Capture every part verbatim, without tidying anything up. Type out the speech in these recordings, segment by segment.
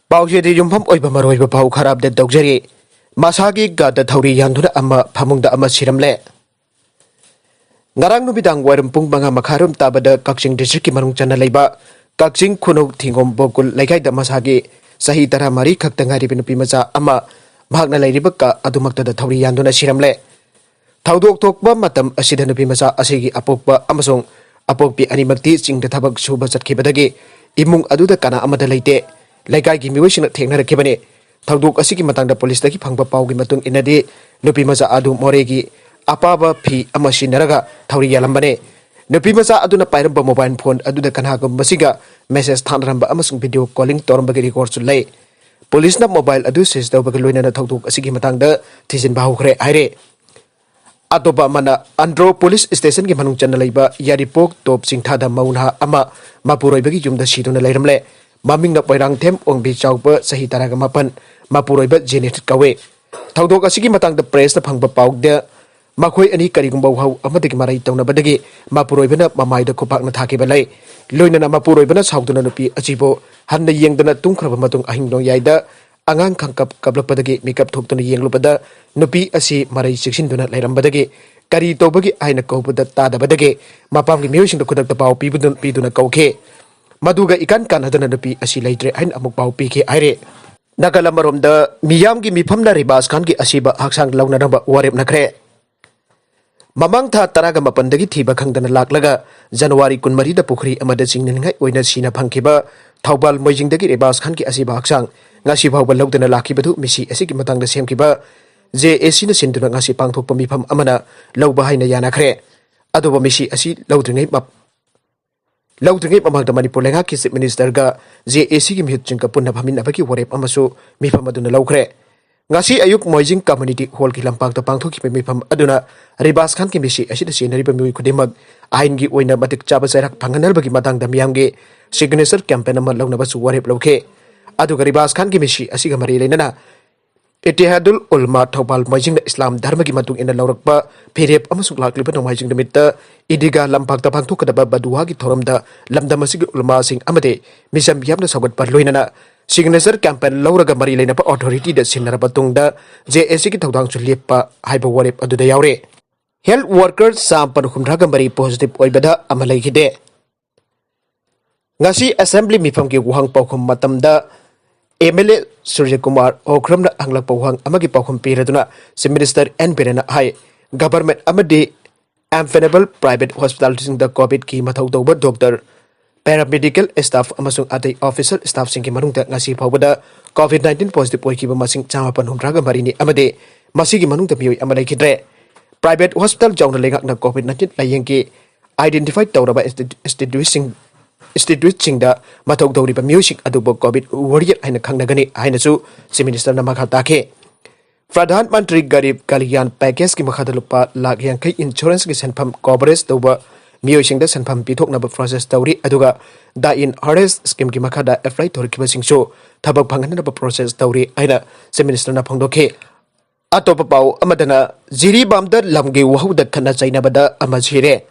ꯄꯥꯎꯁꯤꯗꯤ ꯌꯨꯝꯐꯝ ꯑꯣꯏꯕ ꯃꯔꯨꯑꯣꯏꯕ ꯄꯥꯎ ꯈꯔ ꯑꯞꯗꯦꯠ ꯇꯧꯖꯔꯤ꯫ ꯃꯁꯥꯒꯤ ꯒꯥꯗ ꯊꯧꯔꯤ ꯌꯥꯟꯗꯨꯅ ꯑꯃ ꯐꯃꯨꯡꯗ ꯑꯃ ꯁꯤꯔꯝꯂꯦ꯫ ꯉꯔꯥꯡ ꯅꯨꯃꯤꯗꯥꯡ ꯋꯥꯏꯔꯝ ꯄꯨꯡ ꯃꯉꯥ ꯃꯈꯥꯏꯔꯣꯝ ꯇꯥꯕꯗ ꯀꯛꯆꯤꯡ ꯗꯤꯁꯇ꯭ꯔꯤꯛꯀꯤ ꯃꯅꯨꯡ ꯆꯟꯅ ꯂꯩꯕ ꯀꯛꯆꯤꯡ ꯈꯨꯅꯧ ꯊꯤꯡꯒꯣꯝ ꯕꯣꯀꯨꯜ ꯂꯩꯀꯥꯏꯗ ꯃꯁꯥꯒꯤ ꯆꯍꯤ ꯇꯔꯥꯃꯔꯤ ꯈꯛꯇ ꯉꯥꯏꯔꯤꯕ ꯅꯨꯄꯤ ꯃꯆꯥ ꯑꯃ ꯃꯍꯥꯛꯅ ꯂꯩꯔꯤꯕ ꯀꯥ ꯑꯗꯨꯃꯛꯇꯗ ꯊꯧꯔꯤ ꯌꯥꯟꯗꯨꯅ ꯁꯤꯔꯝꯂꯦ꯫ ꯊꯧꯗꯣꯛ ꯊꯣꯛꯄ ꯃꯇꯝ ꯑꯁꯤꯗ ꯅꯨꯄꯤ ꯃꯆꯥ ꯑꯁꯤꯒꯤ ꯑꯄꯣꯛꯄ ꯑꯃꯁꯨꯡ ꯑꯄꯣꯛꯄꯤ ꯑꯅꯤꯃꯛꯇꯤ ꯆꯤꯡꯗ ꯊꯕꯛ ꯁꯨꯕ ꯆꯠꯈꯤꯕꯗꯒꯤ ꯏꯃꯨꯡ ꯑꯗꯨꯗ ꯀꯅꯥ ꯑꯃꯠꯇ ꯂꯩꯇꯦ꯫ ꯂꯩꯀꯥꯏꯒꯤ ꯃꯤꯑꯣꯏꯁꯤꯡꯅ ꯊꯦꯡꯅꯔꯛꯈꯤꯕꯅꯤ꯫ ꯊꯧꯗꯣꯛ ꯑꯁꯤꯒꯤ ꯃꯇꯥꯡꯗ ꯄꯨꯂꯤꯁꯇꯒꯤ ꯐꯪꯕ ꯄꯥꯎꯒꯤ ꯃꯇꯨꯡ ꯏꯟꯅꯗꯤ, ꯅꯨꯄꯤ ꯃꯆꯥ ꯑꯗꯨ ꯃꯣꯔꯦꯒꯤ ꯑꯄꯥꯕ ꯐꯤ ꯑꯃ ꯁꯤꯖꯤꯟꯅꯔꯒ ꯊꯧꯔꯤ ꯌꯥꯜꯂꯝꯕꯅꯤ꯫ ꯅꯨꯄꯤ ꯃꯆꯥ ꯑꯗꯨꯅ ꯄꯥꯏꯔꯝꯕ ꯃꯣꯕꯥꯏꯜ ꯐꯣꯟ ꯑꯗꯨꯗ ꯀꯅꯥꯒꯨꯝꯕꯁꯤꯒ ꯃꯦꯁꯦꯖ ꯊꯥꯅꯔꯝꯕ ꯑꯃꯁꯨꯡ ꯚꯤꯗꯤꯑꯣ ꯀꯣꯂꯤꯡ ꯇꯧꯔꯝꯕꯒꯤ ꯔꯦꯀꯣꯔꯗꯁꯨ ꯂꯩ꯫ ꯄꯨꯂꯤꯁꯅ ꯃꯣꯕꯥꯏꯜ ꯑꯗꯨ ꯁꯤꯖ ꯇꯧꯕꯒ ꯂꯣꯏꯅꯅ ꯊꯧꯗꯣꯛ ꯑꯁꯤꯒꯤ ꯃꯇꯥꯡꯗ ꯊꯤꯖꯤꯟꯕ ꯍꯧꯈ꯭ꯔꯦ ꯍꯥꯏꯔꯦ꯫ ꯑꯇꯣꯞꯄ ꯑꯃꯅ, ꯑꯟꯗ꯭ꯔꯣ ꯄꯨꯂꯤꯁ ꯁ꯭ꯇꯦꯁꯟꯒꯤ ꯃꯅꯨꯡ ꯆꯟꯅ ꯂꯩꯕ ꯌꯥꯏꯔꯤꯄꯣꯛ ꯇꯣꯞ ꯆꯤꯡꯊꯥꯗ ꯃꯧ ꯅꯍꯥ ꯑꯃ ꯃꯄꯨꯔꯣꯏꯕꯒꯤ ꯌꯨꯝꯗ ꯁꯤꯗꯨꯅ ꯂꯩꯔꯝꯂꯦ꯫ ꯃꯃꯤꯡꯅ ꯄꯣꯏꯔꯥꯡꯊꯦꯝ ꯑꯣꯡꯕꯤ ꯆꯥꯎꯕ, ꯆꯍꯤ ꯇꯔꯥꯒ ꯃꯥꯄꯟ, ꯃꯄꯨꯔꯣꯏꯕ ꯖꯦꯅꯦꯠ ꯀꯧꯏ꯫ ꯊꯧꯗꯣꯛ ꯑꯁꯤꯒꯤ ꯃꯇꯥꯡꯗ ꯄ꯭ꯔꯦꯁꯅ ꯐꯪꯕ ꯄꯥꯎꯗ, ꯃꯈꯣꯏ ꯑꯅꯤ ꯀꯔꯤꯒꯨꯝꯕ ꯋꯥꯍꯧ ꯑꯃꯗꯒꯤ ꯃꯔꯩ ꯇꯧꯅꯕꯗꯒꯤ ꯃꯄꯨꯔꯣꯏꯕꯅ ꯃꯃꯥꯏꯗ ꯈꯨꯄꯥꯛꯅ ꯊꯥꯈꯤꯕ ꯂꯩ꯫ ꯂꯣꯏꯅꯅ ꯃꯄꯨꯔꯣꯏꯕꯅ ꯁꯥꯎꯗꯨꯅ ꯅꯨꯄꯤ ꯑꯁꯤꯕꯨ ꯍꯟꯅ ꯌꯦꯡꯗꯅ ꯇꯨꯝꯈ꯭ꯔꯕ ꯃꯇꯨꯡ, ꯑꯍꯤꯡ ꯅꯣꯡꯌꯥꯏꯗ ꯑꯉꯥꯡ ꯈꯪꯀꯞ ꯀꯞꯂꯛꯄꯗꯒꯤ ꯃꯤꯀꯞ ꯊꯣꯛꯇꯨꯅ ꯌꯦꯡꯂꯨꯕꯗ, ꯅꯨꯄꯤ ꯑꯁꯤ ꯃꯔꯩ ꯆꯦꯛꯁꯤꯟꯗꯨꯅ ꯂꯩꯔꯝꯕꯗꯒꯤ, "ꯀꯔꯤ ꯇꯧꯕꯒꯤ?" ꯍꯥꯏꯅ ꯀꯧꯕꯗ ꯇꯥꯗꯕꯗꯒꯤ ꯃꯄꯥꯝꯒꯤ ꯃꯤꯑꯣꯏꯁꯤꯡꯗ ꯈꯨꯗꯛꯇ ꯄꯥꯎ ꯄꯤꯕꯗꯨ-, ꯄꯤꯗꯨꯅ ꯀꯧꯈꯤ꯫ ꯃꯗꯨꯒ ꯏꯀꯥꯟ ꯀꯥꯟꯅꯗꯅ ꯅꯨꯄꯤ ꯑꯁꯤ ꯂꯩꯇ꯭ꯔꯦ ꯍꯥꯏꯅ ꯑꯃꯨꯛ ꯄꯥꯎ ꯄꯤꯈꯤ ꯍꯥꯏꯔꯦ꯫ ꯅꯥꯀꯜ ꯑꯃꯔꯣꯝꯗ, ꯃꯤꯌꯥꯝꯒꯤ ꯃꯤꯐꯝꯅ ꯔꯤꯕꯥꯁ ꯈꯥꯟꯒꯤ ꯑꯁꯤꯕ ꯍꯛꯆꯥꯡ ꯂꯧꯅꯅꯕ ꯋꯥꯔꯦꯞꯅꯈ꯭ꯔꯦ꯫ ꯃꯃꯥꯡ ꯊꯥ ꯇꯔꯥꯒ ꯃꯥꯄꯟꯗꯒꯤ ꯊꯤꯕ ꯈꯪꯗꯅ ꯂꯥꯛꯂꯒ, ꯖꯅꯋꯥꯔꯤ ꯀꯨꯟꯃꯔꯤꯗ ꯄꯨꯈ꯭ꯔꯤ ꯑꯃꯗ ꯆꯤꯡꯅꯅꯤꯡꯉꯥꯏ ꯑꯣꯏꯅ ꯁꯤꯅ ꯐꯪꯈꯤꯕ ꯊꯧꯕꯥꯜ ꯃꯣꯏꯖꯤꯡꯗꯒꯤ ꯔꯤꯕꯥꯁ ꯈꯥꯟꯒꯤ ꯑꯁꯤꯕ ꯍꯛꯆꯥꯡ ꯉꯁꯤ ꯐꯥꯎꯕ ꯂꯧꯗꯅ ꯂꯥꯛꯈꯤꯕꯗꯨ ꯃꯤꯁꯤ ꯑꯁꯤꯒꯤ ꯃꯇꯥꯡꯗ ꯁꯦꯝꯈꯤꯕ ꯖꯦ ꯑꯦ ꯁꯤꯅ ꯁꯤꯟꯗꯨꯅ ꯉꯁꯤ ꯄꯥꯡꯊꯣꯛꯄ ꯃꯤꯐꯝ ꯑꯃꯅ ꯂꯧꯕ ꯍꯥꯏꯅ ꯌꯥꯅꯈ꯭ꯔꯦ꯫ ꯑꯗꯨꯕꯨ ꯃꯤꯁꯤ ꯑꯁꯤ ꯂꯧꯗ꯭ꯔꯤꯉꯩ ꯃꯞ-, ꯂꯧꯗ꯭ꯔꯤꯉꯩ ꯃꯃꯥꯡꯗ ꯃꯅꯤꯄꯨꯔ ꯂꯩꯉꯥꯛꯀꯤ ꯆꯤꯐ ꯃꯤꯅꯤꯁꯇꯔꯒ ꯖꯦ ꯑꯦ ꯁꯤꯒꯤ ꯃꯤꯍꯨꯠꯁꯤꯡꯒ ꯄꯨꯟꯅ ꯐꯝꯃꯤꯟꯅꯕꯒꯤ ꯋꯥꯔꯦꯞ ꯑꯃꯁꯨ ꯃꯤꯐꯝ ꯑꯗꯨꯅ ꯂꯧꯈ꯭ꯔꯦ꯫ ꯉꯁꯤ ꯑꯌꯨꯛ ꯃꯣꯏꯖꯤꯡ ꯀꯝꯃ꯭ꯌꯨꯅꯤꯇꯤ ꯍꯣꯜꯒꯤ ꯂꯝꯄꯥꯛꯇ ꯄꯥꯡꯊꯣꯛꯈꯤꯕ ꯃꯤꯐꯝ ꯑꯗꯨꯅ ꯔꯤꯕꯥꯁ ꯈꯥꯟꯒꯤ ꯃꯤꯁꯤ ꯑꯁꯤꯗ ꯆꯦꯟꯅꯔꯤꯕ ꯃꯤꯑꯣꯏ ꯈꯨꯗꯤꯡꯃꯛ ꯑꯥꯏꯟꯒꯤ ꯑꯣꯏꯅ ꯃꯇꯤꯛ ꯆꯥꯕ ꯆꯩꯔꯥꯛ ꯐꯪꯍꯟꯅꯕꯒꯤ ꯃꯇꯥꯡꯗ ꯃꯤꯌꯥꯝꯒꯤ ꯁꯤꯒꯅꯦꯆꯔ ꯀꯦꯝꯄꯦꯟ ꯑꯃ ꯂꯧꯅꯕꯁꯨ ꯋꯥꯔꯦꯞ ꯂꯧꯈꯤ꯫ ꯑꯗꯨꯒ ꯔꯤꯕꯥꯁ ꯈꯥꯟꯒꯤ ꯃꯤꯁꯤ ꯑꯁꯤꯒ ꯃꯔꯤ ꯂꯩꯅꯅ ꯏꯇꯤꯍꯥꯗꯨꯜ ꯎꯂꯃꯥ ꯊꯧꯕꯥꯜ ꯃꯣꯏꯖꯤꯡꯅ ꯏꯁꯂꯥꯝ ꯙꯔꯃꯒꯤ ꯃꯇꯨꯡ ꯏꯟꯅ ꯂꯧꯔꯛꯄ ꯐꯤꯔꯦꯞ ꯑꯃꯁꯨꯡ ꯂꯥꯛꯂꯤꯕ ꯅꯣꯡꯃꯥꯏꯖꯤꯡ ꯅꯨꯃꯤꯠꯇ ꯏꯗꯤꯒꯥ ꯂꯝꯄꯥꯛꯇ ꯄꯥꯡꯊꯣꯛꯀꯗꯕ ꯕꯗꯨꯋꯥꯒꯤ ꯊꯧꯔꯝꯗ ꯂꯝꯗꯝ ꯑꯁꯤꯒꯤ ꯎꯂꯃꯥꯁꯤꯡ ꯑꯃꯗꯤ ꯃꯤꯆꯝ ꯃꯤꯌꯥꯝꯅ ꯁꯧꯒꯠꯄ ꯂꯣꯏꯅꯅ signature campaign ꯂꯧꯔꯒ ꯃꯔꯤ ꯂꯩꯅꯕ authority ꯗ ꯁꯤꯟꯅꯔꯕ ꯇꯨꯡꯗ J A C ꯒꯤ ꯊꯧꯗꯥꯡꯁꯨ ꯂꯦꯞꯄ ꯍꯥꯏꯕ ꯋꯥꯔꯦꯞ ꯑꯗꯨꯗ ꯌꯥꯎꯔꯦ꯫ Health worker ꯆꯥꯝꯃꯥꯄꯟ ꯍꯨꯝꯗ꯭ꯔꯥꯒ ꯃꯔꯤ positive ꯑꯣꯏꯕꯗ ꯑꯃ ꯂꯩꯈꯤꯗꯦ꯫ ꯉꯁꯤ assembly ꯃꯤꯐꯝꯒꯤ ꯋꯥꯍꯪ ꯄꯥꯎꯈꯨꯝ ꯃꯇꯝꯗ M L A ꯁꯨꯔꯖꯀꯨꯃꯥꯔ ꯑꯣꯀ꯭ꯔꯝꯅ ꯍꯪꯂꯛꯄ ꯋꯥꯍꯪ ꯑꯃꯒꯤ ꯄꯥꯎꯈꯨꯝ ꯄꯤꯔꯗꯨꯅ Chief Minister N ꯕꯤꯔꯦꯟꯅ ꯍꯥꯏ, government ꯑꯃꯗꯤ unfinancial private hospital ꯁꯤꯡꯗ COVID ꯀꯤ ꯃꯊꯧ ꯇꯧꯕ doctor, paramedical staff ꯑꯃꯁꯨꯡ ꯑꯇꯩ official staff ꯁꯤꯡꯒꯤ ꯃꯅꯨꯡꯗ ꯉꯁꯤ ꯐꯥꯎꯕꯗ COVID nineteen positive ꯑꯣꯏꯈꯤꯕ ꯃꯁꯤꯡ ꯆꯥꯝꯃꯥꯄꯟ ꯍꯨꯝꯗ꯭ꯔꯥꯒ ꯃꯔꯤꯅꯤ ꯑꯃꯗꯤ ꯃꯁꯤꯒꯤ ꯃꯅꯨꯡꯗ ꯃꯤꯑꯣꯏ ꯑꯃ ꯂꯩꯈꯤꯗ꯭ꯔꯦ꯫ Private hospital ꯌꯥꯎꯅ ꯂꯩꯉꯥꯛꯅ COVID nineteen ꯂꯥꯌꯦꯡꯒꯤ identify ꯇꯧꯔꯕ institute ꯁꯤꯡ, institute ꯁꯤꯡꯗ ꯃꯊꯧ ꯇꯧꯔꯤꯕ ꯃꯤꯑꯣꯏꯁꯤꯡ ꯑꯗꯨꯕꯨ COVID warrior ꯍꯥꯏꯅ ꯈꯪꯅꯒꯅꯤ ꯍꯥꯏꯅꯁꯨ Chief Minister ꯅ ꯃꯈꯥ ꯇꯥꯈꯤ꯫ Pradhan Mantri Garib Kalyan Package ꯀꯤ ꯃꯈꯥꯗ ꯂꯨꯄꯥ ꯂꯥꯈ ꯌꯥꯡꯈꯩ insurance ꯀꯤ ꯁꯦꯟꯐꯝ coverage ꯇꯧꯕ ꯃꯤꯑꯣꯏꯁꯤꯡꯗ ꯁꯦꯟꯐꯝ ꯄꯤꯊꯣꯛꯅꯕ process ꯇꯧꯔꯤ, ꯑꯗꯨꯒ The Inheritance Scheme ꯒꯤ ꯃꯈꯥꯗ apply ꯇꯧꯔꯛꯈꯤꯕꯁꯤꯡꯁꯨ ꯊꯕꯛ ꯐꯪꯍꯟꯅꯕ process ꯇꯧꯔꯤ ꯍꯥꯏꯅ Chief Minister ꯅ ꯐꯣꯡꯗꯣꯛꯈꯤ꯫ ꯑꯇꯣꯞꯄ ꯄꯥꯎ ꯑꯃꯗꯅ ꯖꯤꯔꯤꯕꯥꯝꯗ ꯂꯝꯒꯤ ꯋꯥꯍꯧꯗ ꯈꯠꯅ ꯆꯩꯅꯕꯗ ꯑꯃ ꯁꯤꯔꯦ꯫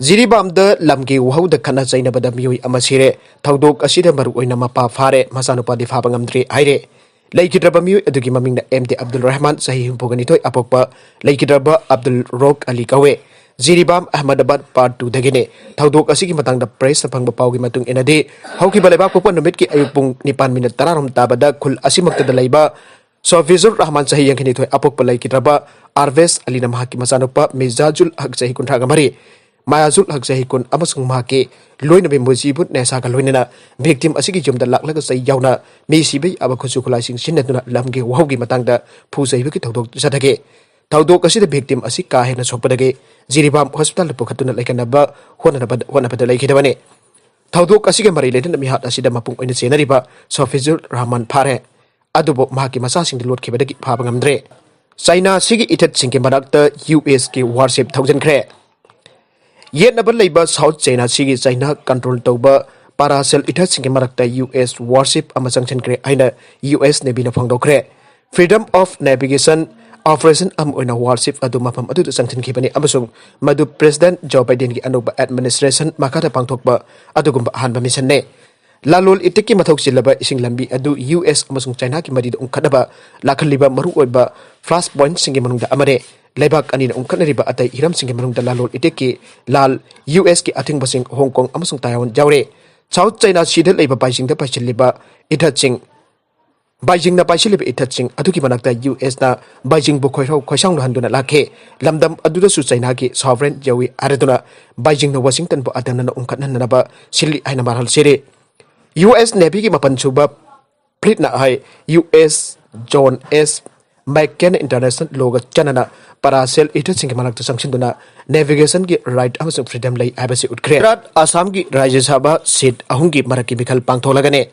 ꯖꯤꯔꯤꯕꯥꯝꯗ ꯂꯝꯒꯤ ꯋꯥꯍꯧꯗ ꯈꯠꯅ ꯆꯩꯅꯕꯗ ꯃꯤꯑꯣꯏ ꯑꯃ ꯁꯤꯔꯦ꯫ ꯊꯧꯗꯣꯛ ꯑꯁꯤꯗ ꯃꯔꯨꯑꯣꯏꯅ ꯃꯄꯥ ꯐꯥꯔꯦ, ꯃꯆꯥꯅꯨꯄꯥꯗꯤ ꯐꯥꯕ ꯉꯝꯗ꯭ꯔꯤ ꯍꯥꯏꯔꯦ꯫ ꯂꯩꯈꯤꯗ꯭ꯔꯕ ꯃꯤꯑꯣꯏ ꯑꯗꯨꯒꯤ ꯃꯃꯤꯡꯅ M D ꯑꯕꯗꯨꯜ ꯔꯍꯃꯥꯟ, ꯆꯍꯤ ꯍꯨꯝꯐꯨꯒ ꯅꯤꯊꯣꯏ ꯑꯄꯣꯛꯄ ꯂꯩꯈꯤꯗ꯭ꯔꯕ ꯑꯕꯗꯨꯜ ꯔꯣꯛ ꯑꯂꯤ ꯀꯧꯋꯦ꯫ Jiribam Ahmedabad Part two ꯗꯒꯤꯅꯦ꯫ ꯊꯧꯗꯣꯛ ꯑꯁꯤꯒꯤ ꯃꯇꯥꯡꯗ press ꯅ ꯐꯪꯕ ꯄꯥꯎꯒꯤ ꯃꯇꯨꯡ ꯏꯟꯅꯗꯤ, ꯍꯧꯈꯤꯕ ꯂꯩꯕꯥꯛꯄꯣꯛꯄ ꯅꯨꯃꯤꯠꯀꯤ ꯑꯌꯨꯛ ꯄꯨꯡ ꯅꯤꯄꯥꯟ ꯃꯤꯅꯠ ꯇꯔꯥꯔꯣꯝ ꯇꯥꯕꯗ ꯈꯨꯜ ꯑꯁꯤꯃꯛꯇꯗ ꯂꯩꯕ ꯁꯣꯐꯤꯖꯨꯔ ꯔꯍꯃꯥꯟ, ꯆꯍꯤ ꯌꯥꯡꯈꯩꯅꯤꯊꯣꯏ ꯑꯄꯣꯛꯄ ꯂꯩꯈꯤꯗ꯭ꯔꯕ ꯑꯥꯔꯚꯦꯁ ꯑꯂꯤꯅ ꯃꯍꯥꯛꯀꯤ ꯃꯆꯥꯅꯨꯄꯥ ꯃꯤꯖꯥꯖꯨꯜ ꯍꯛ, ꯆꯍꯤ ꯀꯨꯟꯊ꯭ꯔꯥꯒ ꯃꯔꯤ, ꯃꯌꯥꯖꯨꯜ ꯍꯛ, ꯆꯍꯤ ꯀꯨꯟ, ꯑꯃꯁꯨꯡ ꯃꯍꯥꯛꯀꯤ ꯂꯣꯏꯅꯕꯤ ꯃꯨꯖꯤꯕꯨꯟ ꯅꯦꯁꯥꯒ ꯂꯣꯏꯅꯅ victim ꯑꯁꯤꯒꯤ ꯌꯨꯝꯗ ꯂꯥꯛꯂꯒ ꯆꯩ ꯌꯥꯎꯅ ꯃꯤ ꯁꯤꯕ ꯌꯥꯕ ꯈꯨꯠꯁꯨ ꯈꯨꯠꯂꯥꯏꯁꯤꯡ ꯁꯤꯖꯤꯟꯅꯗꯨꯅ ꯂꯝꯒꯤ ꯋꯥꯍꯧꯒꯤ ꯃꯇꯥꯡꯗ ꯐꯨ ꯆꯩꯕꯒꯤ ꯊꯧꯗꯣꯛ ꯆꯠꯊꯈꯤ꯫ ꯊꯧꯗꯣꯛ ꯑꯁꯤꯗ victim ꯑꯁꯤ ꯀꯥ ꯍꯦꯟꯅ ꯁꯣꯛꯄꯗꯒꯤ ꯖꯤꯔꯤꯕꯥꯝ hospital ꯗ ꯄꯨꯈꯠꯇꯨꯅ ꯂꯩꯈꯠꯅꯕ ꯍꯣꯠꯅꯅꯕ, ꯍꯣꯠꯅꯕꯗ ꯂꯩꯈꯤꯗꯕꯅꯤ꯫ ꯊꯧꯗꯣꯛ ꯑꯁꯤꯒ ꯃꯔꯤ ꯂꯩꯅꯅ ꯃꯤꯍꯥꯠ ꯑꯁꯤꯗ ꯃꯄꯨꯡ ꯑꯣꯏꯅ ꯆꯦꯟꯅꯔꯤꯕ ꯁꯣꯐꯤꯖꯨꯔ ꯔꯍꯃꯥꯟ ꯐꯥꯔꯦ꯫ ꯑꯗꯨꯕꯨ ꯃꯍꯥꯛꯀꯤ ꯃꯆꯥꯁꯤꯡꯗꯤ ꯂꯣꯠꯈꯤꯕꯗꯒꯤ ꯐꯥꯕ ꯉꯝꯗ꯭ꯔꯦ꯫ ꯆꯥꯏꯅꯥ ꯑꯁꯤꯒꯤ ꯏꯊꯠꯁꯤꯡꯒꯤ ꯃꯔꯛꯇ U S ꯀꯤ warship ꯊꯧꯖꯤꯟꯈ꯭ꯔꯦ꯫ ꯌꯦꯠꯅꯕ ꯂꯩꯕ South China Sea ꯒꯤ ꯆꯥꯏꯅꯥ control ꯇꯧꯕ ꯄꯥꯔꯥꯁꯦꯜ ꯏꯊꯠꯁꯤꯡꯒꯤ ꯃꯔꯛꯇ U S warship ꯑꯃ ꯆꯪꯁꯤꯟꯈ꯭ꯔꯦ ꯍꯥꯏꯅ U S Navy ꯅ ꯐꯣꯡꯗꯣꯛꯈ꯭ꯔꯦ꯫ Freedom of Navigation operation ꯑꯃ ꯑꯣꯏꯅ warship ꯑꯗꯨ ꯃꯐꯝ ꯑꯗꯨꯗ ꯆꯪꯁꯤꯟꯈꯤꯕꯅꯤ ꯑꯃꯁꯨꯡ ꯃꯗꯨ President Joe Biden ꯒꯤ ꯑꯅꯧꯕ administration ꯃꯈꯥꯗ ꯄꯥꯡꯊꯣꯛꯄ ꯑꯗꯨꯒꯨꯝꯕ ꯑꯍꯥꯟꯕ mission ꯅꯤ꯫ ꯂꯥꯂꯣꯜ ꯏꯇꯤꯛꯀꯤ ꯃꯊꯧ ꯆꯤꯜꯂꯕ ꯏꯁꯤꯡ ꯂꯝꯕꯤ ꯑꯗꯨ ꯌꯨ ꯑꯦꯁ ꯑꯃꯁꯨꯡ ꯆꯥꯏꯅꯥꯒꯤ ꯃꯔꯤꯗ ꯎꯪꯈꯠꯅꯕ ꯂꯥꯛꯍꯜꯂꯤꯕ ꯃꯔꯨꯑꯣꯏꯕ ꯐ꯭ꯂꯥꯁ ꯄꯣꯏꯟꯠꯁꯤꯡꯒꯤ ꯃꯅꯨꯡꯗ ꯑꯃꯅꯤ꯫ ꯂꯩꯕꯥꯛ ꯑꯅꯤꯅ ꯎꯪꯈꯠꯅꯔꯤꯕ ꯑꯇꯩ ꯍꯤꯔꯝꯁꯤꯡꯒꯤ ꯃꯅꯨꯡꯗ ꯂꯥꯂꯣꯜ ꯏꯇꯤꯛꯀꯤ ꯂꯥꯜ, ꯌꯨ ꯑꯦꯁꯀꯤ ꯑꯊꯤꯡꯕꯁꯤꯡ, ꯍꯣꯡ ꯀꯣꯡ ꯑꯃꯁꯨꯡ ꯇꯥꯏꯋꯥꯟ ꯌꯥꯎꯔꯤ꯫ ꯁꯥꯎꯠ ꯆꯥꯏꯅꯥ ꯁꯤꯗ ꯂꯩꯕ ꯕꯥꯏꯖꯤꯡꯗ ꯄꯥꯏꯁꯤꯜꯂꯤꯕ ꯏꯊꯠꯁꯤꯡ, ꯕꯥꯏꯖꯤꯡꯅ ꯄꯥꯏꯁꯤꯜꯂꯤꯕ ꯏꯊꯠꯁꯤꯡ ꯑꯗꯨꯒꯤ ꯃꯅꯥꯛꯇ ꯌꯨ ꯑꯦꯁꯅ ꯕꯥꯏꯖꯤꯡꯕꯨ ꯈꯣꯏꯔꯥꯎ ꯈꯣꯏꯁꯥꯎꯅꯍꯟꯗꯨꯅ ꯂꯥꯛꯈꯤ꯫ ꯂꯝꯗꯝ ꯑꯗꯨꯗꯁꯨ ꯆꯥꯏꯅꯥꯒꯤ ꯁꯣꯚꯔꯦꯟ ꯌꯧꯏ ꯍꯥꯏꯔꯗꯨꯅ ꯕꯥꯏꯖꯤꯡꯅ ꯋꯥꯁꯤꯡꯇꯟꯕꯨ ꯑꯇꯝꯅꯅ ꯎꯪꯈꯠꯍꯟꯅꯅꯕ ꯁꯤꯜꯂꯤ ꯍꯥꯏꯅ ꯃꯔꯥꯜ ꯁꯤꯔꯤ꯫ ꯌꯨ ꯑꯦꯁ ꯅꯦꯚꯤꯒꯤ ꯃꯥꯄꯟ ꯁꯨꯕ ꯐ꯭ꯂꯤꯠꯅ ꯍꯥꯏ, ꯌꯨ ꯑꯦꯁ ꯖꯣꯟ ꯑꯦꯁ ꯃꯦꯛꯀꯦꯟ ꯏꯟꯇꯔꯅꯦꯁꯅꯦꯜ ꯂꯣꯒ ꯆꯥꯟꯅꯅ ꯄꯔꯥꯁꯦꯜ ꯏꯊꯠꯁꯤꯡꯒꯤ ꯃꯅꯥꯛꯇ ꯆꯪꯁꯤꯟꯗꯨꯅ ꯅꯦꯚꯤꯒꯦꯁꯟꯒꯤ ꯔꯥꯏꯠ ꯑꯃꯁꯨꯡ ꯐ꯭ꯔꯤꯗꯝ ꯂꯩ ꯍꯥꯏꯕꯁꯤ ꯎꯠꯈ꯭ꯔꯦ꯫ ꯒꯨꯖꯔꯥꯠ ꯑꯁꯥꯝꯒꯤ ꯔꯥꯖ꯭ꯌ ꯁꯚꯥ ꯁꯤꯠ ꯑꯍꯨꯝꯒꯤ ꯃꯔꯛꯀꯤ ꯃꯤꯈꯜ ꯄꯥꯡꯊꯣꯛꯂꯒꯅꯤ꯫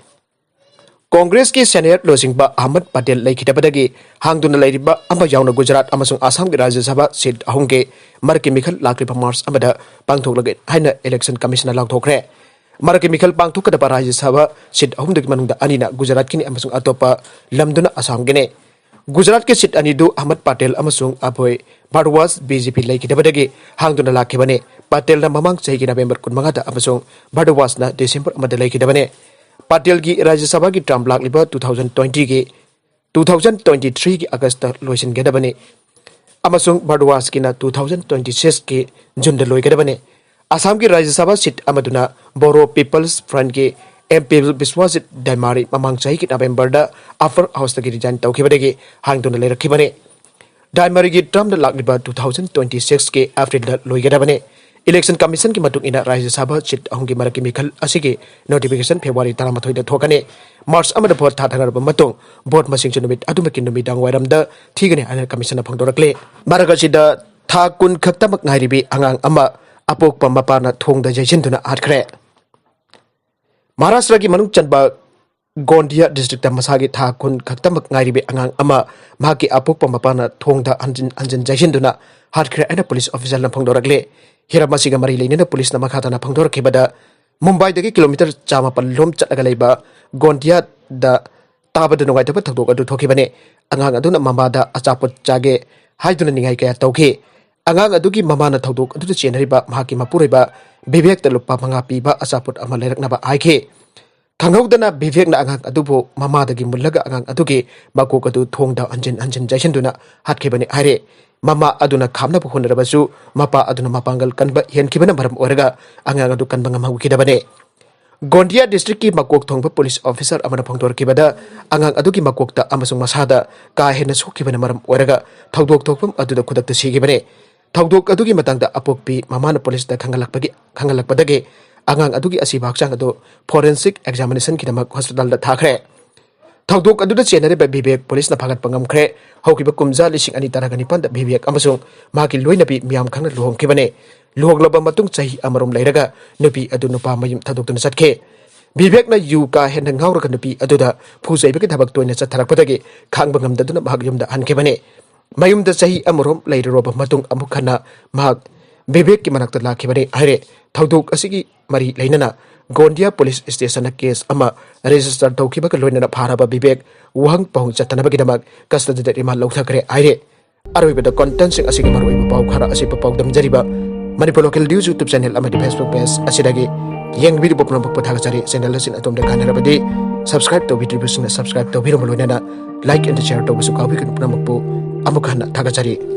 ꯀꯣꯡꯒ꯭ꯔꯦꯁꯀꯤ ꯁꯦꯅꯤꯌꯔ ꯂꯨꯆꯤꯡꯕ ꯑꯍꯃꯗ ꯄꯇꯦꯜ ꯂꯩꯈꯤꯗꯕꯗꯒꯤ ꯍꯥꯡꯗꯨꯅ ꯂꯩꯔꯤꯕ ꯑꯃ ꯌꯥꯎꯅ ꯒꯨꯖꯔꯥꯠ ꯑꯃꯁꯨꯡ ꯑꯁꯥꯝꯒꯤ ꯔꯥꯖ꯭ꯌ ꯁꯚꯥ ꯁꯤꯠ ꯑꯍꯨꯝꯒꯤ ꯃꯔꯛꯀꯤ ꯃꯤꯈꯜ ꯂꯥꯛꯂꯤꯕ ꯃꯥꯔꯆ ꯑꯃꯗ ꯄꯥꯡꯊꯣꯛꯂꯒꯦ ꯍꯥꯏꯅ ꯏꯂꯦꯛꯁꯟ ꯀꯃꯤꯁꯟꯅ ꯂꯥꯎꯊꯣꯛꯈ꯭ꯔꯦ꯫ ꯃꯔꯛꯀꯤ ꯃꯤꯈꯜ ꯄꯥꯡꯊꯣꯛꯀꯗꯕ ꯔꯥꯖ꯭ꯌ ꯁꯚꯥ ꯁꯤꯠ ꯑꯍꯨꯝꯗꯨꯒꯤ ꯃꯅꯨꯡꯗ ꯑꯅꯤꯅ ꯒꯨꯖꯔꯥꯠꯀꯤꯅꯤ ꯑꯃꯁꯨꯡ ꯑꯇꯣꯞꯄ ꯂꯝꯗꯨꯅ ꯑꯁꯥꯝꯒꯤꯅꯤ꯫ ꯒꯨꯖꯔꯥꯠꯀꯤ ꯁꯤꯠ ꯑꯅꯤꯗꯨ ꯑꯍꯃꯗ ꯄꯇꯦꯜ ꯑꯃꯁꯨꯡ ꯑꯚꯣꯏ ꯚꯥꯔꯗ꯭ꯋꯥꯖ ꯕꯤ ꯖꯦ ꯄꯤ ꯂꯩꯈꯤꯗꯕꯗꯒꯤ ꯍꯥꯡꯗꯨꯅ ꯂꯥꯛꯈꯤꯕꯅꯤ꯫ ꯄꯇꯦꯜꯅ ꯃꯃꯥꯡ ꯆꯍꯤꯒꯤ ꯅꯕꯦꯝꯕꯔ ꯀꯨꯟꯃꯉꯥꯗ ꯑꯃꯁꯨꯡ ꯚꯥꯔꯗ꯭ꯋꯥꯖꯅ ꯗꯤꯁꯦꯝꯕꯔ ꯑꯃꯗ ꯂꯩꯈꯤꯗꯕꯅꯤ꯫ ꯄꯇꯦꯜꯒꯤ ꯔꯥꯖ꯭ꯌ ꯁꯚꯥꯒꯤ ꯇꯔꯝ ꯂꯥꯛꯂꯤꯕ ꯇꯨ ꯊꯥꯎꯖꯟ ꯇ꯭ꯋꯦꯟꯇꯤꯒꯤ, ꯇꯨ ꯊꯥꯎꯖꯟ ꯇ꯭ꯋꯦꯟꯇꯤ ꯊ꯭ꯔꯤꯒꯤ ꯑꯥꯒꯁꯇ ꯂꯣꯏꯁꯤꯟꯒꯗꯕꯅꯤ ꯑꯃꯁꯨꯡ ꯚꯥꯔꯗ꯭ꯋꯥꯖꯀꯤꯅ ꯇꯨ ꯊꯥꯎꯖꯟ ꯇ꯭ꯋꯦꯟꯇꯤ ꯁꯤꯛꯁꯀꯤ ꯖꯨꯟꯗ ꯂꯣꯏꯒꯗꯕꯅꯤ꯫ ꯑꯁꯥꯝꯒꯤ ꯔꯥꯖ꯭ꯌ ꯁꯚꯥ ꯁꯤꯠ ꯑꯃꯗꯨꯅ ꯕꯣꯔꯣ ꯄꯤꯄꯜꯁ ꯐ꯭ꯔꯟꯠꯀꯤ ꯑꯦꯝ ꯄꯤ ꯕꯤꯁ꯭ꯋꯥꯖꯤꯠ ꯗꯥꯏꯃꯥꯔꯤ ꯃꯃꯥꯡ ꯆꯍꯤꯒꯤ ꯅꯕꯦꯝꯕꯔꯗ ꯑꯞꯄꯔ ꯍꯥꯎꯁꯇꯒꯤ ꯔꯤꯖꯥꯏꯟ ꯇꯧꯈꯤꯕꯗꯒꯤ ꯍꯥꯡꯗꯨꯅ ꯂꯩꯔꯛꯈꯤꯕꯅꯤ꯫ ꯗꯥꯏꯃꯥꯔꯤꯒꯤ ꯇꯔꯝꯗ ꯂꯥꯛꯂꯤꯕ ꯇꯨ ꯊꯥꯎꯖꯟ ꯇ꯭ꯋꯦꯟꯇꯤ ꯁꯤꯛꯁꯀꯤ ꯑꯦꯄ꯭ꯔꯤꯜꯗ ꯂꯣꯏꯒꯗꯕꯅꯤ꯫ ꯏꯂꯦꯛꯁꯟ ꯀꯃꯤꯁꯟꯒꯤ ꯃꯇꯨꯡ ꯏꯟꯅ ꯔꯥꯖ꯭ꯌ ꯁꯚꯥ ꯁꯤꯠ ꯑꯍꯨꯝꯒꯤ ꯃꯔꯛꯀꯤ ꯃꯤꯈꯜ ꯑꯁꯤꯒꯤ ꯅꯣꯇꯤꯐꯤꯀꯦꯁꯟ ꯐꯦꯕ꯭ꯔꯨꯋꯥꯔꯤ ꯇꯔꯥꯃꯥꯊꯣꯏꯗ ꯊꯣꯛꯀꯅꯤ꯫ ꯃꯥꯔꯆ ꯑꯃꯗ ꯚꯣꯠ ꯊꯥꯗꯅꯔꯕ ꯃꯇꯨꯡ ꯚꯣꯠ ꯃꯁꯤꯡꯁꯨ ꯅꯨꯃꯤꯠ ꯑꯗꯨꯃꯛꯀꯤ ꯅꯨꯃꯤꯗꯥꯡ ꯋꯥꯏꯔꯝꯗ ꯊꯤꯒꯅꯤ ꯍꯥꯏꯅ ꯀꯃꯤꯁꯟꯅ ꯐꯣꯡꯗꯣꯔꯛꯂꯤ꯫ ꯃꯔꯛ ꯑꯁꯤꯗ ꯊꯥ ꯀꯨꯟ ꯈꯛꯇꯃꯛ ꯉꯥꯏꯔꯤꯕꯤ ꯑꯉꯥꯡ ꯑꯃ ꯑꯄꯣꯛꯄ ꯃꯄꯥꯅ ꯊꯣꯡꯗ ꯌꯩꯁꯤꯟꯗꯨꯅ ꯍꯥꯠꯈ꯭ꯔꯦ꯫ ꯃꯍꯥꯔꯥꯁꯇ꯭ꯔꯒꯤ ꯃꯅꯨꯡ ꯆꯟꯕ ꯒꯣꯟꯗꯤꯌꯥ ꯗꯤꯁꯇ꯭ꯔꯤꯛꯇ ꯃꯁꯥꯒꯤ ꯊꯥ ꯀꯨꯟ ꯈꯛꯇꯃꯛ ꯉꯥꯏꯔꯤꯕꯤ ꯑꯉꯥꯡ ꯑꯃ ꯃꯍꯥꯛꯀꯤ ꯑꯄꯣꯛꯄ ꯃꯄꯥꯅ ꯊꯣꯡꯗ ꯍꯟꯖꯤꯟ ꯍꯟꯖꯤꯟ ꯌꯩꯁꯤꯟꯗꯨꯅ ꯍꯥꯠꯈ꯭ꯔꯦ ꯍꯥꯏꯅ ꯄꯨꯂꯤꯁ ꯑꯣꯐꯤꯁꯔꯅ ꯐꯣꯡꯗꯣꯔꯛꯂꯦ꯫ ꯍꯤꯔꯝ ꯑꯁꯤꯒ ꯃꯔꯤ ꯂꯩꯅꯅ ꯄꯨꯂꯤꯁꯅ ꯃꯈꯥ ꯇꯥꯅ ꯐꯣꯡꯗꯣꯔꯛꯈꯤꯕꯗ, ꯃꯨꯝꯕꯥꯏꯗꯒꯤ ꯀꯤꯂꯣꯃꯤꯇꯔ ꯆꯥꯃꯥꯄꯜ ꯂꯣꯝ ꯆꯠꯂꯒ ꯂꯩꯕ ꯒꯣꯟꯗꯤꯌꯥꯗ ꯇꯥꯕꯗ ꯅꯨꯡꯉꯥꯏꯇꯕ ꯊꯧꯗꯣꯛ ꯑꯗꯨ ꯊꯣꯛꯈꯤꯕꯅꯤ꯫ ꯑꯉꯥꯡ ꯑꯗꯨꯅ ꯃꯃꯥꯗ ꯑꯆꯥꯄꯣꯠ ꯆꯥꯒꯦ ꯍꯥꯏꯗꯨꯅ ꯅꯤꯡꯉꯥꯏ ꯀꯌꯥ ꯇꯧꯈꯤ꯫ ꯑꯉꯥꯡ ꯑꯗꯨꯒꯤ ꯃꯃꯥꯅ ꯊꯧꯗꯣꯛ ꯑꯗꯨꯗ ꯆꯦꯟꯅꯔꯤꯕ ꯃꯍꯥꯛꯀꯤ ꯃꯄꯨꯔꯣꯏꯕ ꯕꯤꯕꯦꯛꯇ ꯂꯨꯄꯥ ꯃꯉꯥ ꯄꯤꯕ ꯑꯆꯥꯄꯣꯠ ꯑꯃ ꯂꯩꯔꯛꯅꯕ ꯍꯥꯏꯈꯤ꯫ ꯈꯪꯍꯧꯗꯅ ꯕꯤꯕꯦꯛꯅ ꯑꯉꯥꯡ ꯑꯗꯨꯕꯨ ꯃꯃꯥꯗꯒꯤ ꯃꯨꯜꯂꯒ ꯑꯉꯥꯡ ꯑꯗꯨꯒꯤ ꯃꯀꯣꯛ ꯑꯗꯨ ꯊꯣꯡꯗ ꯍꯟꯖꯤꯟ ꯍꯟꯖꯤꯟ ꯌꯩꯁꯤꯟꯗꯨꯅ ꯍꯥꯠꯈꯤꯕꯅꯤ ꯍꯥꯏꯔꯦ꯫ ꯃꯃꯥ ꯑꯗꯨꯅ ꯈꯥꯝꯅꯕ ꯍꯣꯠꯅꯔꯕꯁꯨ ꯃꯄꯥ ꯑꯗꯨꯅ ꯃꯄꯥꯡꯒꯜ ꯀꯟꯕ ꯍꯦꯟꯈꯤꯕꯅ ꯃꯔꯝ ꯑꯣꯏꯔꯒ ꯑꯉꯥꯡ ꯑꯗꯨ ꯀꯟꯕ ꯉꯝꯍꯧꯈꯤꯗꯕꯅꯤ꯫ ꯒꯣꯟꯗꯤꯌꯥ ꯗꯤꯁꯇ꯭ꯔꯤꯛꯀꯤ ꯃꯀꯣꯛ ꯊꯣꯡꯕ ꯄꯨꯂꯤꯁ ꯑꯣꯐꯤꯁꯥꯔ ꯑꯃꯅ ꯐꯣꯡꯗꯣꯔꯛꯈꯤꯕꯗ, ꯑꯉꯥꯡ ꯑꯗꯨꯒꯤ ꯃꯀꯣꯛꯇ ꯑꯃꯁꯨꯡ ꯃꯁꯥꯗ ꯀꯥ ꯍꯦꯟꯅ ꯁꯣꯛꯈꯤꯕꯅ ꯃꯔꯝ ꯑꯣꯏꯔꯒ ꯊꯧꯗꯣꯛ ꯊꯣꯛꯐꯝ ꯑꯗꯨꯗ ꯈꯨꯗꯛꯇ ꯁꯤꯈꯤꯕꯅꯤ꯫ ꯊꯧꯗꯣꯛ ꯑꯗꯨꯒꯤ ꯃꯇꯥꯡꯗ ꯑꯄꯣꯛꯄꯤ ꯃꯃꯥꯅ ꯄꯨꯂꯤꯁꯇ ꯈꯪꯍꯜꯂꯛꯄꯒꯤ, ꯈꯪꯍꯜꯂꯛꯄꯗꯒꯤ ꯑꯉꯥꯡ ꯑꯗꯨꯒꯤ ꯑꯁꯤꯕ ꯍꯛꯆꯥꯡ ꯑꯗꯨ ꯐꯣꯔꯦꯟꯁꯤꯛ ꯑꯦꯛꯖꯥꯃꯤꯅꯦꯁꯟꯒꯤꯗꯃꯛ ꯍꯣꯁꯄꯤꯇꯥꯜꯗ ꯊꯥꯈ꯭ꯔꯦ꯫ ꯊꯧꯗꯣꯛ ꯑꯗꯨꯗ ꯆꯦꯟꯅꯔꯤꯕ ꯕꯤꯕꯦꯛ ꯄꯨꯂꯤꯁꯅ ꯐꯥꯒꯠꯄ ꯉꯝꯈ꯭ꯔꯦ꯫ ꯍꯧꯈꯤꯕ ꯀꯨꯝꯖꯥ ꯂꯤꯁꯤꯡ ꯑꯅꯤ ꯇꯔꯥꯒ ꯅꯤꯄꯥꯟꯗ ꯕꯤꯕꯦꯛ ꯑꯃꯁꯨꯡ ꯃꯍꯥꯛꯀꯤ ꯂꯣꯏꯅꯕꯤ ꯃꯤꯌꯥꯝ ꯈꯪꯅ ꯂꯨꯍꯣꯡꯈꯤꯕꯅꯤ꯫ ꯂꯨꯍꯣꯡꯂꯕ ꯃꯇꯨꯡ ꯆꯍꯤ ꯑꯃꯔꯣꯝ ꯂꯩꯔꯒ ꯅꯨꯄꯤ ꯑꯗꯨ ꯅꯨꯄꯥ ꯃꯌꯨꯝ ꯊꯥꯗꯣꯛꯇꯨꯅ ꯆꯠꯈꯤ꯫ ꯕꯤꯕꯦꯛꯅ ꯌꯨ ꯀꯥ ꯍꯦꯟꯅ ꯉꯥꯎꯔꯒ ꯅꯨꯄꯤ ꯑꯗꯨꯗ ꯐꯨ ꯆꯩꯕꯒꯤ ꯊꯕꯛ ꯇꯣꯏꯅ ꯆꯠꯊꯔꯛꯄꯗꯒꯤ ꯈꯥꯡꯕ ꯉꯝꯗꯗꯨꯅ ꯃꯍꯥꯛ ꯌꯨꯝꯗ ꯍꯟꯈꯤꯕꯅꯤ꯫ ꯃꯌꯨꯝꯗ ꯆꯍꯤ ꯑꯃꯔꯣꯝ ꯂꯩꯔꯨꯔꯕ ꯃꯇꯨꯡ ꯑꯃꯨꯛ ꯍꯟꯅ ꯃꯍꯥꯛ ꯕꯤꯕꯦꯛꯀꯤ ꯃꯅꯥꯛꯇ ꯂꯥꯛꯈꯤꯕꯅꯤ ꯍꯥꯏꯔꯦ꯫ ꯊꯧꯗꯣꯛ ꯑꯁꯤꯒꯤ ꯃꯔꯤ ꯂꯩꯅꯅ ꯒꯣꯟꯗꯤꯌꯥ ꯄꯨꯂꯤꯁ ꯁ꯭ꯇꯦꯁꯟꯗ ꯀꯦꯁ ꯑꯃ ꯔꯦꯖꯤꯁꯇꯔ ꯇꯧꯈꯤꯕꯒ ꯂꯣꯏꯅꯅ ꯐꯥꯔꯕ ꯕꯤꯕꯦꯛ ꯋꯥꯍꯪ ꯄꯥꯎꯍꯪ ꯆꯠꯊꯅꯕꯒꯤꯗꯃꯛ ꯀꯁꯇꯗꯤꯗ ꯔꯤꯃꯥꯟ ꯂꯧꯊꯈ꯭ꯔꯦ ꯍꯥꯏꯔꯦ꯫ ꯑꯔꯣꯏꯕꯗ ꯀꯣꯟꯇꯦꯟꯁꯤꯡ ꯑꯁꯤꯒꯤ ꯃꯔꯨꯑꯣꯏꯕ ꯄꯥꯎ ꯈꯔ ꯑꯁꯤ ꯄꯥꯎꯗꯝꯖꯔꯤꯕ Manipur local news YouTube channel ꯑꯃꯗꯤ ꯐꯦꯁꯕꯨꯛ ꯄꯦꯖ ꯑꯁꯤꯗꯒꯤ꯫ ꯌꯦꯡꯕꯤꯔꯤꯕ ꯄꯨꯝꯅꯃꯛꯄꯨ ꯊꯥꯒꯠꯆꯔꯤ꯫ ꯆꯦꯅꯦꯜ ꯑꯁꯤꯅ ꯑꯗꯣꯝꯗ ꯀꯥꯟꯅꯔꯕꯗꯤ ꯁꯕꯁꯀ꯭ꯔꯥꯏꯕ ꯇꯧꯕꯤꯗ꯭ꯔꯤꯕꯁꯤꯡꯅ ꯁꯕꯁꯀ꯭ꯔꯥꯏꯕ ꯇꯧꯕꯤꯔꯝꯕ ꯂꯣꯏꯅꯅ ꯂꯥꯏꯛ ꯑꯦꯟ ꯁꯤꯌꯔ ꯇꯧꯕꯁꯨ ꯀꯥꯎꯕꯤꯒꯅꯨ꯫ ꯄꯨꯝꯅꯃꯛꯄꯨ ꯑꯃꯨꯛ ꯍꯟꯅ ꯊꯥꯒꯠꯆꯔꯤ꯫